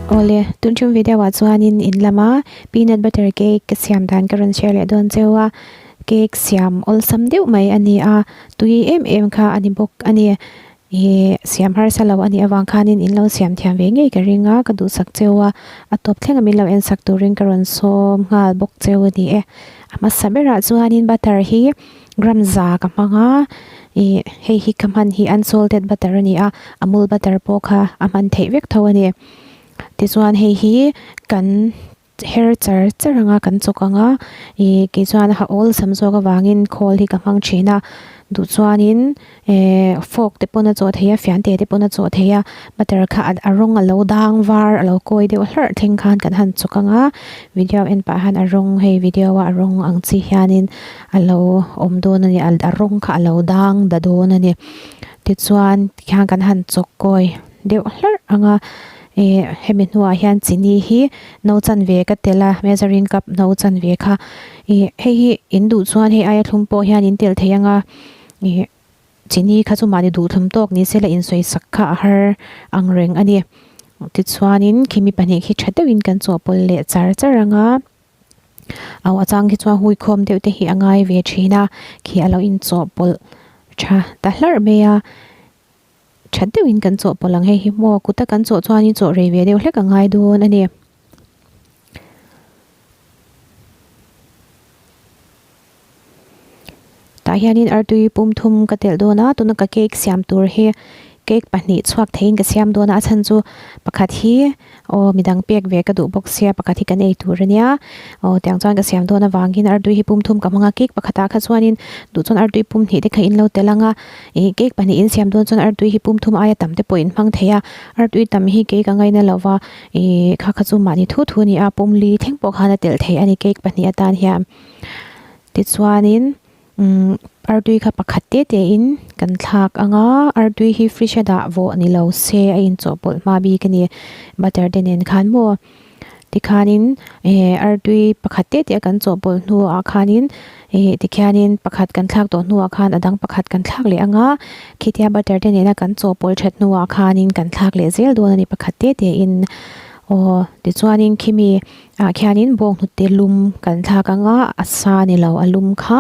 Awle, tun tum video ah chuanin in lama peanut butter cake ka siam dan ka rawn share leh dawn cheu a, cake siam awlsam deuh mai a ni a, tui em em kha a ni bawk a ni. Ih siam harsa lo a nih avang khanin in lo siam thiam ve ngei ka ring a, ka duhsak cheu a, a tawp thleng a min lo en sak turin ka rawn sawm nghal bawk cheu a ni e. A hmasa berah chuanin butter hi gram za ka hmang a, ih hei hi ka hman hi unsalted butter a ni a, amul butter pawh kha a hman theih vek tho a ni. Tichuan hei hi kan her char char anga kan chawk ang a ih kei chuan a awlsam zawk avangin khawl hi ka hmang thin a duh chuanin ehh fork te pawn a chawh theih a fian te te pawn a chawh theih a butter kha a rawng a lo dang var a lo kawi deuh hlarh thleng khan kan han chawk ang a video en pah hian a rawng hei video a a rawng ang chi hianin a lo awm dawn a ni a rawng kha a lo dang da dawn a ni tichuan tikhian kan han chawk kawi deuh hlarh ang a ih hemi hnuah hian chini hi no chanve ka tel a measuring cup no chanve kha ih hei hi in duh chuan hei aia thlum pawh hian in tel thei ang a ih chini kha chu mahni duh thlum tawk ni se la insawi sak kha a har ang reng a ni tichuanin khimi pahnih khi tha deuhin kan chawhpawlh leh char char ang a aw a chang khi chuan huikhawm deuh te hi a ngai ve thin a khi a lo inchawhpawlh tha ta hlarh mai a. That deuhin kan chawhpawlh ang hei hi maw kuta kan chawh chuanin chawh rei ve deuh hlek a ngai dawn a ni. Tah hianin artui pum thum ka telh dawn a tuna ka cake siam tur hi cake pahnih chhuak theihin ka siam dawn a a chhan chu pakhat hi Aw midang pek ve ka duh bawk sia pakhat hi kan ei tur ania aw tiang chuan ka siam dawn avangin artui hi pum thum ka hmang a cake pakhatah kha chuanin duh chuan artui pum hnih te kha in lo tel ang a ih cake pahnih in siam dawn chuan artui hi pum thum aia tam te pawh in hmang thei a artui tam hi cake a ngaina lo va ih kha kha chu mahni thu thu a ni a pum li thleng pawh khan a telh theih a ni cake pahnih atan hian tichuanin. Umm artui kha pakhat te te in kan thlak ang a artui hi fridge a dah vawh ni lo se a inchawhpawlh hma bik a ni butter te nen khan maw tikhanin eh artui pakhat te te a kan chawhpawlh hnuah khanin eh tikhianin pakhat kan thlak tawh hnuah khan a dang pakhat kan thlak leh ang a khitia butter te nena kan chawhpawlh that hnuah khanin kan thlak leh zel dawn a ni pakhat te te in aw tichuanin khimi Ah khianin bawnghnute lum kan thlak ang a a sa ni lo a lum kha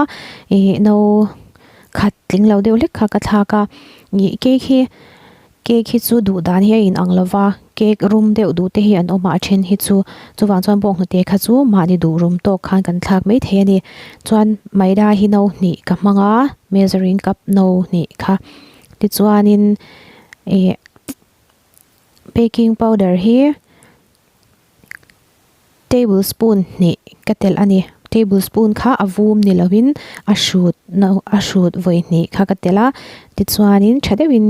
ih no khat tling lo deuh hlek kha ka thlak a ih cake hi cake hi chu duh dan hi a inang lo va cake rum deuh duh te hi an awm a a then hi chu chuvang chuan bawnghnute kha chu mahni duh rum tawk khan kan thlak mai thei a ni chuan maida hi no hnih ka hmang a measuring cup no hnih kha tichuanin ih baking powder hi. Table spoon hnih ka telh a ni table spoon kha a vum ni lovin a hrut no a hrut vawi hnih kha ka telh a tichuanin tha deuhin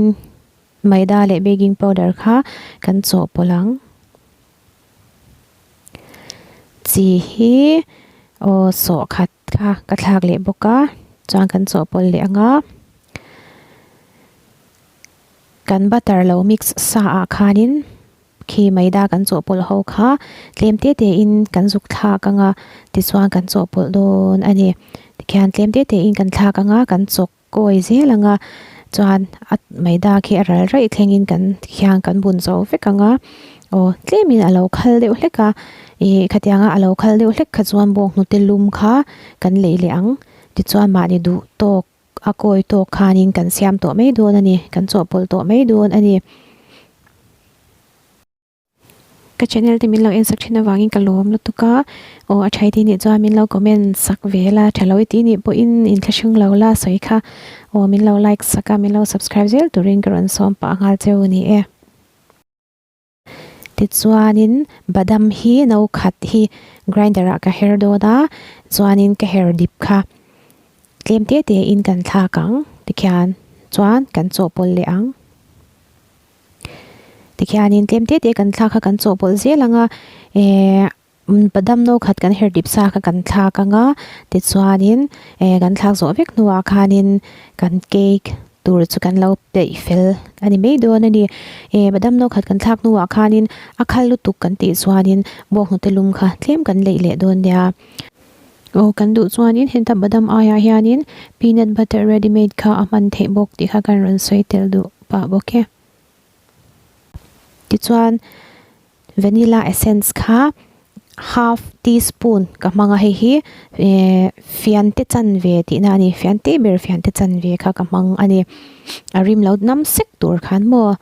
maida leh baking powder kha kan chawhpawlh ang chi hi aw sawhkhat kha ka thlak leh bawk a chuan kan chawhpawlh leh ang a. Kan butter lo mix sa ah khanin Khi maida kan chawhpawlh ho kha tlem te te in kan zuk thlak ang a, tichuan kan chawhpawlh dawn a ni. Tikhian tlem te te in kan thlak ang a, kan chawk kawi zel ang a, chuan a maida khi a ral raih thleng in kan tikhian kan bun zo vek ang a, aw tlem in a lo khal deuh hlek a, ih khatiang a a lo khal deuh hlek kha chuan bawnghnute lum kha kan lei leh ang, tichuan mahni duh tawk. A kawi tawk khanin kan siam tawh mai dawn a ni, kan chawhpawlh tawh mai dawn a ni. Ka channel te min lo en sak thin avangin ka lawm lutuk a, aw a tha i tih nih chuan min lo comment sak vel a, tha lo i tih nih pawhin inthlahrung lo la sawi kha, aw min lo like sak a, min lo subscribe zel turin ka rawn sawm pah nghal cheu a ni e. Tichuanin badam hi no khat hi grinder ah ka her dawn a, chuanin ka her dip kha tlem te te in kan thlak ang tikhian chuan kan chawhpawlh leh ang. Tikhianin tlem te te kan thlak kha kan chawhpawlh zel ang a, eh badam no khat kan her dip sa kha kan thlak ang a, tichuanin eh kan thlak zawh vek hnuah khanin kan cake tur chu kan lo peih fel a ni mai dawn a ni. Eh badam no khat kan thlak hnuah khanin a khal lutuk kan tih chuanin bawnghnute lum kha tlem kan leih leh dawn nia. Aw kan duh chuanin heta badam aiah hianin peanut butter ready made kha a hman theih bawk tih kha kan rawn sawi tel duh pah bawk e. Tichuan. Vanilla essence kha half teaspoon ka hmang a hei hi eh fiante chanve tihna a ni fiante ber fiante chanve kha ka hmang a ni a rim lo nam sek tur khan maw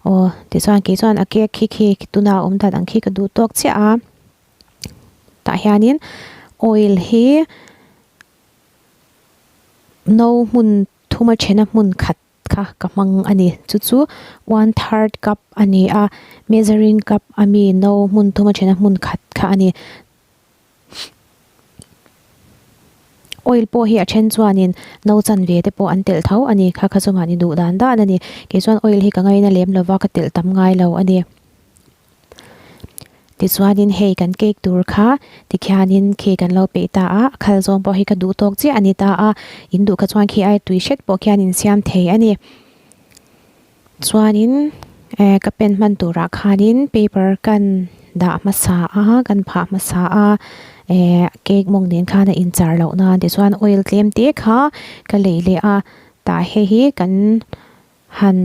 aw tichuan kei chuan a cake khi khi tuna a awm dan ang khi ka duh tawk chiah a tah hianin oil hi no hmun thuma thena hmun khat. kha ka hmang a ni chu chu one third cup a ni a measuring cup a mi no hmun thum a then a hmun khat kha a ni oil pawh hi a then chuanin no chanve te pawh an telh tho a ni kha kha chu mahni duh dan dan a ni kei chuan oil hi ka ngaina lem lova ka telh tam ngai lo a ni. Tichuanin hei kan cake tur kha tikhianin khi kan lo peih ta a, a khal zawng pawh hi ka duh tawk chiah a ni ta a, in duh kha chuan khi ai tui hret pawh khian in siam thei a ni. Chuanin eh ka pen hman turah khanin paper kan dah hmasa a, kan phah hmasa a, eh cake mawng nen khan a inchar loh nan tichuan oil tlem te kha ka lei leh a, tah hei hi kan han.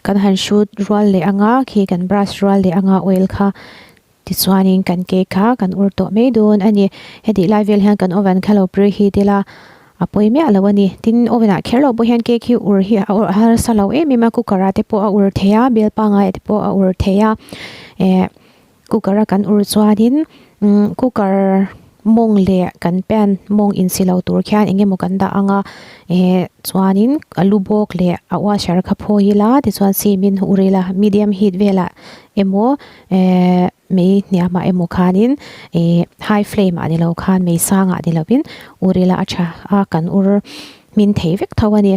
Kan han hrut rual leh anga khi kan brush rual leh anga oil kha tichuanin kan cake kha kan ur tawh mai dawn a ni. Hetih lai vel hian kan oven kha lo preheat ila a pawi miah lo a ni. Tin oven ah kher loh pawh hian cake hi ur hi a harsa lo em em a cooker ah te pawh a ur thei a bel pangai ah te pawh a ur thei a eh. Cooker a kan ur chuanin umm cooker mawng leh kan pan mawng insi lo tur khian eng emaw kan dah ang a eh chuanin a lu bawk leh a washer kha phawi ila tichuan sim in ur ila medium heat velah emaw eh mei hniamah emaw khanin eh high flame ah ni lo khan mei sangah ni lovin ur ila a tha a kan ur hmin thei vek tho a ni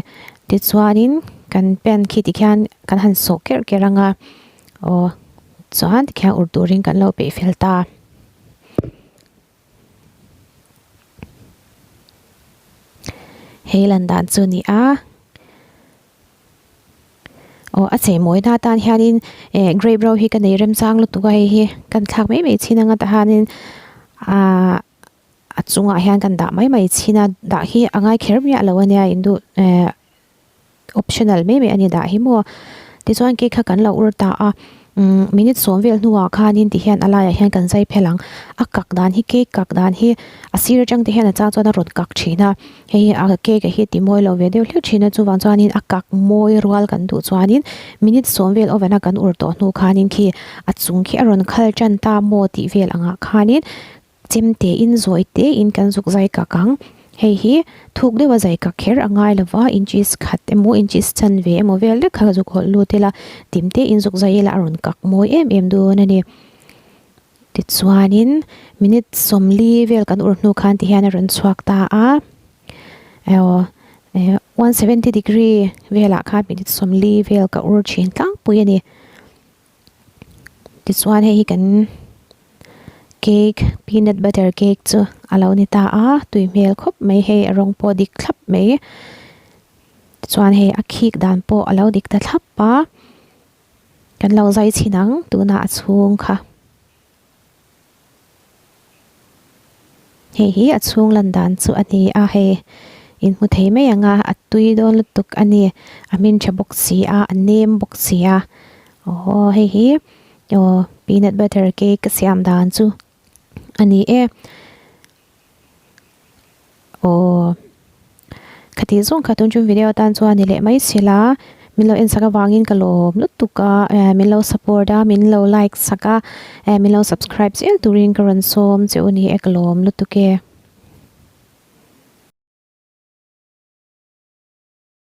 tichuanin kan pan khi tikhian kan han sawh kerh kerh ang a. Aw chuan tikhian ur turin kan lo peih fel ta. Hei lan dan chu a ni a. Aw a chei mawi na atan hianin eh grape ro hi ka nei remchang lutuk a hei hi kan thlak mai mai chin anga tahanin ahh a chungah hian kan dah mai mai chin a dah hi a ngai kher miah lo ania in duh eh. Optional mai mai a ni dah hi maw. Tichuan cake kha kan lo ur ta a, umm minute sawm vel hnuah khanin tihian a laiah hian kan zai phel ang. A kak dan hi cake kak dan hi a sir atang te hian a chang chuan a rawn kak thin a, hei hi a cake a hi ti mawi lo ve deuh hlek thin a, chuvang chuanin a kak mawi rual kan duh chuanin minute sawm vel oven a kan ur tawh hnu khanin khi a chung khi a rawn khal tan ta maw tih vel angah khanin Chem tein zawi tein kan zuk zai kak ang. Hei hi thuk deuha zai kak kher a ngai lova, inches khat emaw inches chanve emaw vel lek kha zuk hawlh lut ila, tim tein zuk zai ila a rawn kak mawi em em dawn a ni. Tichuanin minute sawmli vel kan ur hnu khan tihian a rawn chhuak ta a, aw 170 degree velah khan minute sawmli vel ka ur thin tlangpui a ni. Tichuan hei hi kan cake peanut butter cake chu a lo ni ta a tui hmel khawp mai hei a rawng pawh dik thlap mai tichuan hei a khik dan pawh a lo dik ta thlap a kan lo zai chhin ang tunah a chhung kha. Hei hi a chhung lan dan chu a ni a hei in hmu thei mai ang a a tui dawn lutuk a ni a hmin tha bawk si a a nem bawk si a aw hei hi aw peanut butter cake ka siam dan chu a ni e. Aw khati zawng kha tun chung video atan chuan ni leh mai si la min lo en sak avangin ka lawm lutuk a eh min lo support a min lo like sak a eh min lo subscribe zel turin ka rawn sawm che u ni e ka lawm lutuk e.